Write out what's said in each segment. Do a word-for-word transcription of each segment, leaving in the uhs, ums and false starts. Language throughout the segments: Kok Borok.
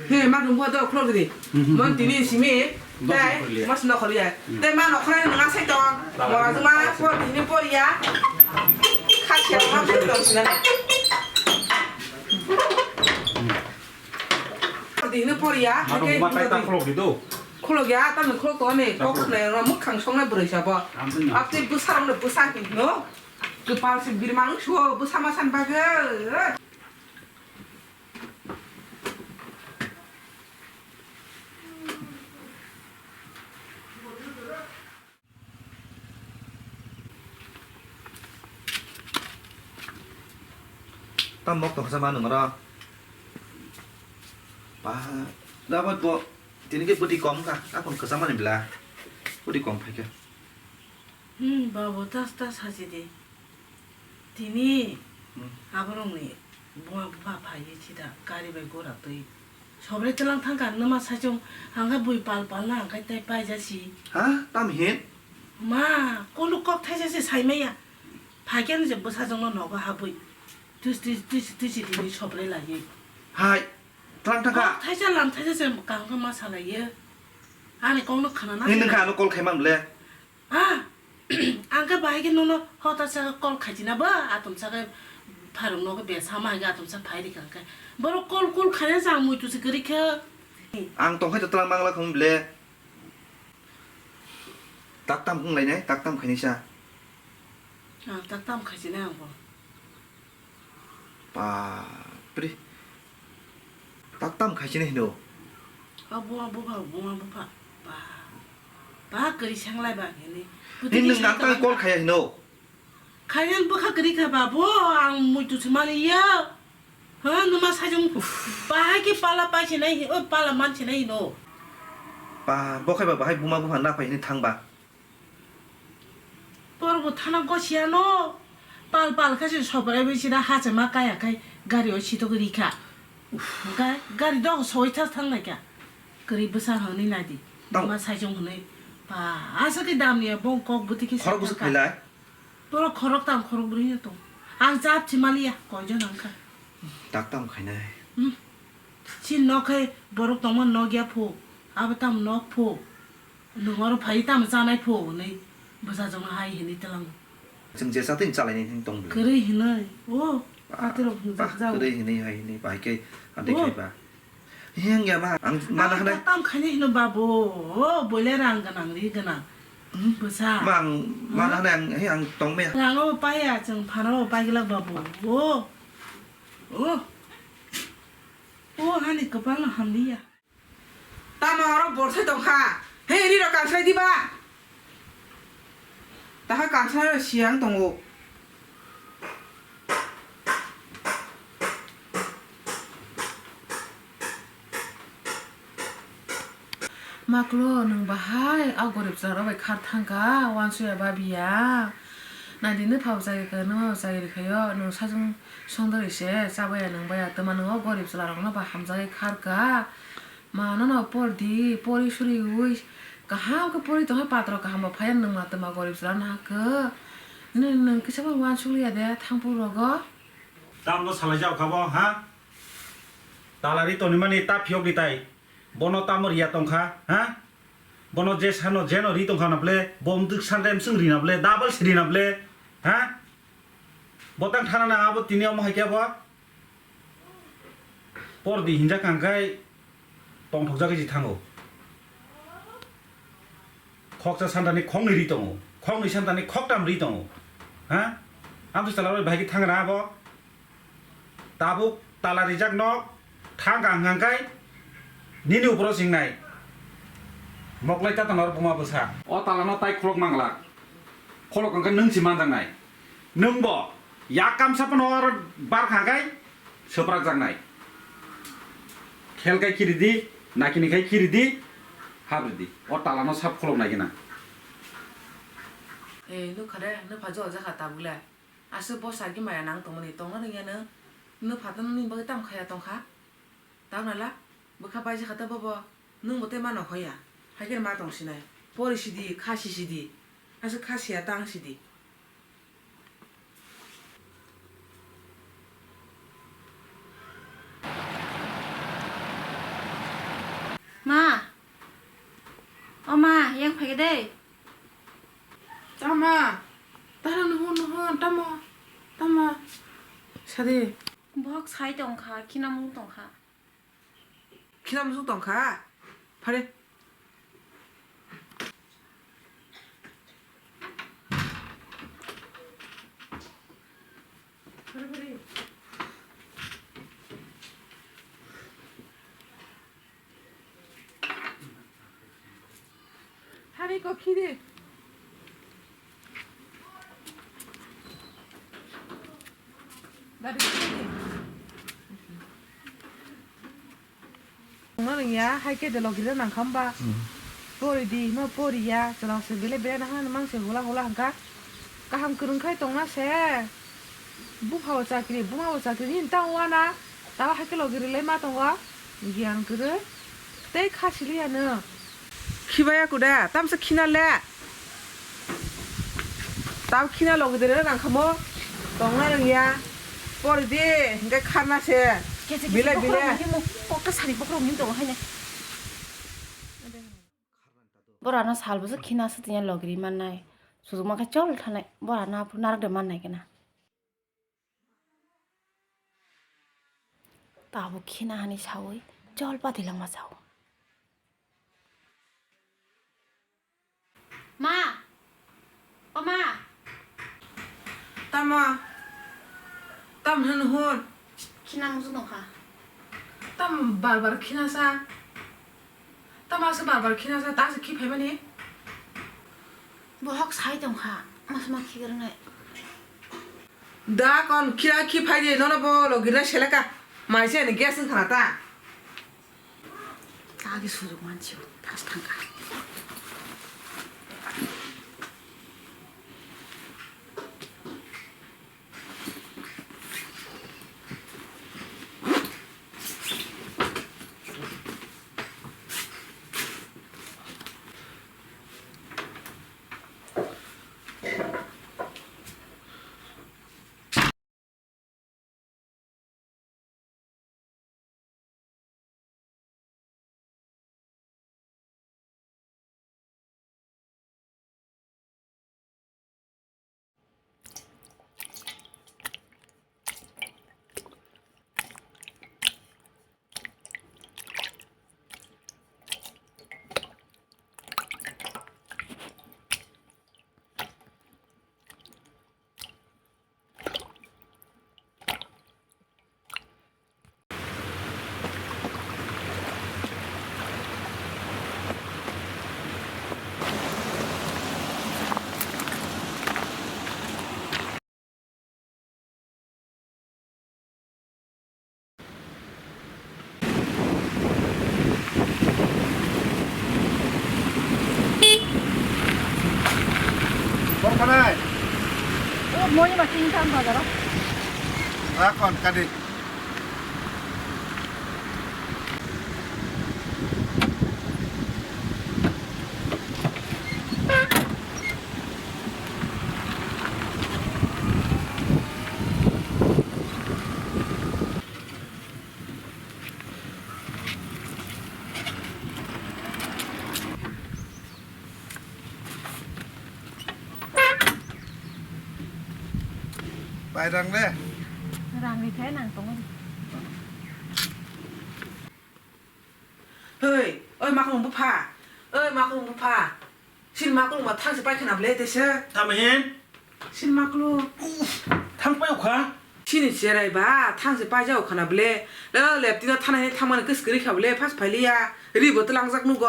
He, ma dum bo do khlo gidi. Mon tini simi. Dok tei kholiya. Mas no kholiya. Tei ma no khna nang sai to. Mora juma por tini por ya. Kha khe ma por do sina. Por tini por ya. Ma dum ma tai ta khlo gidi do. Khlo ya ta no khlo to ne kok ne ro mukhang song ne broi sa bo. Apte bwsa rong ne bwsa hi no. Kepal se birmang suo bwsa ma san bagwi. Tam mok tong sama nung ro. Pa, dapat bo, tini ke budi kom ka, akon kesama ni bela. Budi kom phai ka. Hmm, babu, tas, tas hachi di. Tini, hmm, aborokni buma bupha phaiwi sida gari bai gura twi. Sobrai tlang thangkha, nwma saichung, hangkhe bui pal pal na hangkhe tei paijasi. Ha? Tam hin? Ma, kunu kok thaisa se saimaya. Phaikhe se bwsajwkno nogo habwi. Tis, tis, tis, tis, tini sobrai laiwi. Hai, tlang thangkha. Kok thaisa lam thaisa se kaham khe ma salaiyo. Ani kokno khana na. Hin nung kha ano call khai man ble. Ah, ang khe bahai khe nono hota saka call khaijina ba, atom saka pharung nogo be sama hai khe atom sa phai rikha khe. Borok call, call khaina sa ang muitu se kwrwi khe. Ang tong khai to tlang mangla khum ble. Tak tam kung lai nai, tak tam khaini sa. Ah, tak tam khaijina ang bo. Bapre. Tak tam khaisini hino. Abo, abo ba, buma bupha. Ba. Ba kwrwi sanglai ba hini. Ni nwng ang tang call khaya hino. Khayan bwkha kwrwi kha ba bo, ang muitu se maliya. Ha, nwma sajung. Uff. Bahai khe pala paisi nai hi, o pala mansi nai hino. Ba, bo khai ba bahai buma bupha na phai hini thang ba. Borok bo thana gosiya no. Pal pal khe se sobraiwi sida hachama kaya khai gari o sitok rikha. Hwnkhe gari dogo soi thas thang naikha. Kwrwi bwsa hwnwi naidi. Tang. Ma saichung hwnwi. Ba, asa khe damni ya bong kok bwtwi khe khorok bwswk thangkha. Khailai? Borok khorok tam khorok bwrwi no tong. Ang chap thimaliya koijon wngkha. Tak tam khainai. Hmm. Chini nok hai borok tongma nok ya phu. Abo tam nok phu. Nwng oro phai tamo chanai phu hwnwi bwsajwkno hai hwnwi tlango. Chwng jesa tei chalaini hwnwi tong bwlwi. Kwrwi hwnwi. O, ah, atirok hwnjak ah, jao. Kwrwi hwnwi hai hwnwi bai khe ante oh. Khai ba. Heng ya ma, ang mana ah, hwnwi. Tam khaini hino babu. O, boile rang gwnang, ri gwnang. Hmm? Bwsa. Ma ang mana hwnwi ang, he ang tong me. Rango paiya, chwng phano paigwlak babu. O. O. O, hani kwpalno hamliya. Tamo oro borsai tongkha. He, riro kansai diba? Taha kansai siyang tongo. Maklo, nwng bahai a gorib chwlarok bai khar thangkha, uansuya babiya. Naidi, nwphabo chai rikha, nwmabo chai rikhayo, nwng sajwng songdoroi se chabaya nwngbaya, twma nwng o gorib chwlarokno ba hamjagwi kharkha. Ma, nono por di, pori suriui kaham khe pori tongkhe patro kaham bo phaiya, nwng ma twma gorib chwla nahakhe. Nwng, nwng kisa bo uansukliya de thangphuru rogo. Tamno salai jak kha bo, ha? Talari tonimani ta phiyok di tai. Bono tamo riya tongkha, ha? Bono je sano jeno ri tongkha na ble, bo mtwk san rem swng ri na ble, double si ri na ble, ha? Botang thana na abo tini omo hai khe bo. Por di hinjak kha hwnkhe tongthokjagwi se thango. Khoksa santani khoknwi ri tongo, khoknwi santani khoktam ri tongo. Ha? Amtwi chwla rok bahai khe thang rang abo. Tabuk tala rijak nok thang kha hwnkhe nini uporo singnai. Moklai ta tongor buma bwsa. O talano tai khulok manglak. Khulok hwnkhe nwng si manjaknai. Nwng bo yak kamsa phano oro bar kha khe swprak jaknai. Khel khai khiri di, nakini khai khiri di, habri di. O talano sap khulok nai gina. Ei, nukha de, nupha jol jakha tabuk le. Aswk bwsa ki maya nang tongmani tongna rwngya nw. Nupha to nini bagwi tamo khaya tongkha. Tamo nala, bwkha baijak kha ta bobo. Nwng bo tei mano hoya, hai khe ma tong sinai. Pori sidi, kha si sidi. Aswk kha siya tang sidi. Dei. Tama. Tara nuhun nuhun tama. Tama. Sadi. Bok sai tongkha, khina mung tongkha. Khina mung tongkha. Phare. Phare phare. Hari ko khide. Dari khide. Nang ya, hai khe de logi rw nang kham ba. Hmm. Pori di, hima pori ya, chwla se bele bele na hana mang se hula hula hangka. Kaham kwrwng khai tongna se. Bupha bo chakri, buma bo chakri, nini tang wana. Tabo hai khe logi rwlai ma tongo. Giyan kwrwi. Tei kha sili ya no. Khibaya kuda, tamsa khina le. Tam khina logi de rang khamo. Tongna rang ya. Pori di, hingke kharna se. Kese kese Bile, bokhrok bile. Nini mo kokta sari bokhrok nini tongo haine. Borano salbo se khina se tiya logiri mannai. Sujuma khe chol thanai. Borano aphuru narak de mannai kena. Tabuk khina hani sawi chol patilangma sao. Ma! O ma! Tamo? Tam hwn hwn? Khina musu tongkha. Tam bar bar khina sa? Tamo asa bar bar khina sa? Ta asa khi phaimani? Bohok sai tongkha. Mas ma khi granai. Da kon khira khi phai di, nono bo logirna seleka. Mai se ni gas wng khana ta. Kagi sujuk mansi, tas thangka. Bor khanai. O moi ma tin tan bazar. Akon kadi. Bai rang le? Rang ri khe nang tongo. Hei, oi makhulung bupha. Oi makhulung bupha. Sini makhulung ba thangsi paikha na ble tese. Tamo hin? Sini makhulung. Thang pai ukha. Sini cherai ba thangsi paija ukha na ble. Le leptino thanai ni thangmani kwskri kha ble phas phailiya. Ri bo twlangjak nugo.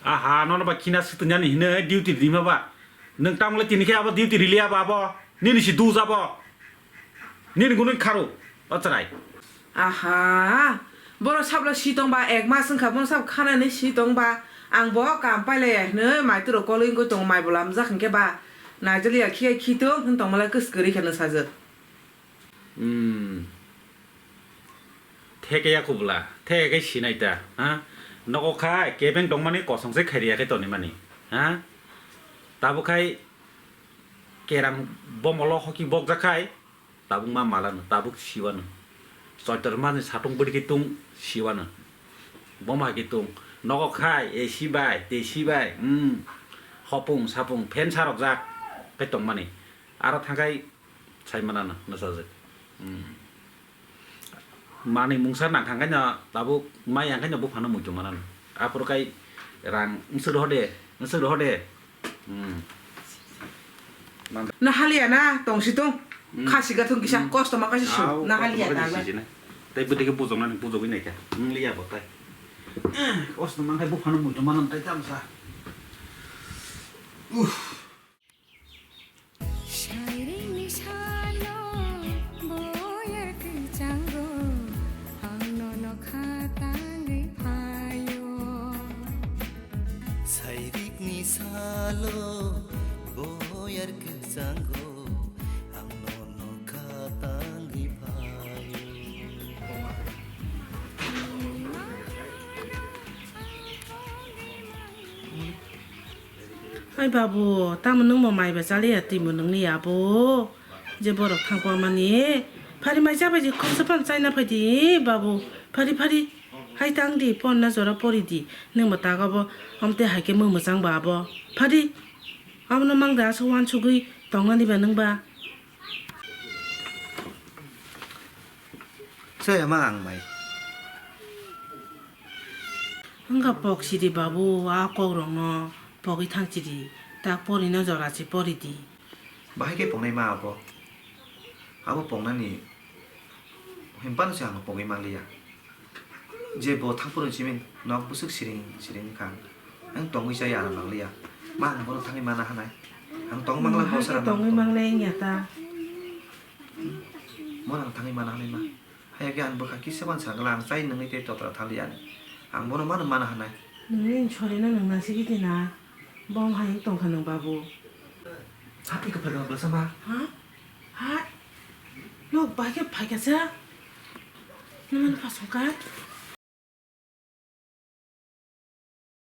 Aha, nono ba khina swtwngya ni hino duty rima ba. Nwng tamo le tini khe abo duty riliya ba abo. Nini si duja bo. Nini gunui kharo. O chwrai. Aha. Bono sabla si tongba ek mas wngkha bono sab khanani si tongba. Ang bo kam pailaya hwnwi mai turo kolwi wngwi tongo mai bo lamjak hinkhe ba. Naijaliya khiya khitung hwn tongmala kwskwrwi khe nwsajwk. Hmm. Theke ya kubula, theke kai sinai ta, ha? Nogo khai kebeng tongmani kosong se khairi ya khe tonimani, ha? Tabuk khai kerang bomolo hoki bokjak khai, tabuk ma malano, tabuk siwano. Soitor mani satung bwrwi khe tung siwano. Boma hai khe tung. Nogo khai, A C bai, T C bai, hmm. Hopung, sapung, fan sarokjak, kai tongmani. Aro thangkai, sai manana, nasajak. Hmm. Manwi mungsa nang thangkaino, tabuk mai yangkaino buphano muitu manana. Aphuru kai rang, nswk rohode, nswk rohode. Hmm. Na haliya na, tong si tong. Hmm. Khasi gathung kisa, hmm, kosto ma kasi su. Au, na kosto haliya ma kasi ta. Sijina. Tai bwtwi khe bujoknani, bujogwi naikha. Hmm, liya bo tai. Kosto mankhai buphano muitu manan tai tamsa. Uff. Sairing ni salo boyar kwchango, ang nono kha tangwi phaio. Sairik ni salo boyar kwchango, ang nono kha tangwi phaio. Hai babu, tamo nwngbo maiba chaliya, twimo nwngliya abo? Je borok thangkokmani, phari mai chabai di, khoroksa phano chaina phaidi, babu, phari, phari. Hai tang di, ponna jora pori di. Nwngbo tago bo, omte hai khe mung mwchang ba abo. Phari, abono mang da, aswk uansugwi tongnani ba nwng ba. Soya ma ang bai. Wngkha pok sidi babu, a kokrokno pogwi thang sidi, tak porino jora se pori di. Bahai khe pongnai ma abo? Abo pongnani himpano se ang pogwi manliya. Je bo thang poroni simi nok bwswk siring siring wngkha ang. Ang tongwi chaya ano nangliya. Ma ang bono thangwi mana hanai. Ang tong mangla. Hmm, bosa hai khe rang tongwi tong. Manglai wngya ta. Mo ang thangwi mana hanai ma. Haya khe ang bwkha kisa ban sakla ang chai nungwi tei totra thaliya. Ang bono mano mana hanai. Nungni sorino nung nang sigidi na. Bom hai tongkha nung babu. Happy khe phaikha bwsa ma. Ha? Ha? Nok bai khe phaikha sa? Nwng ano phasong kha?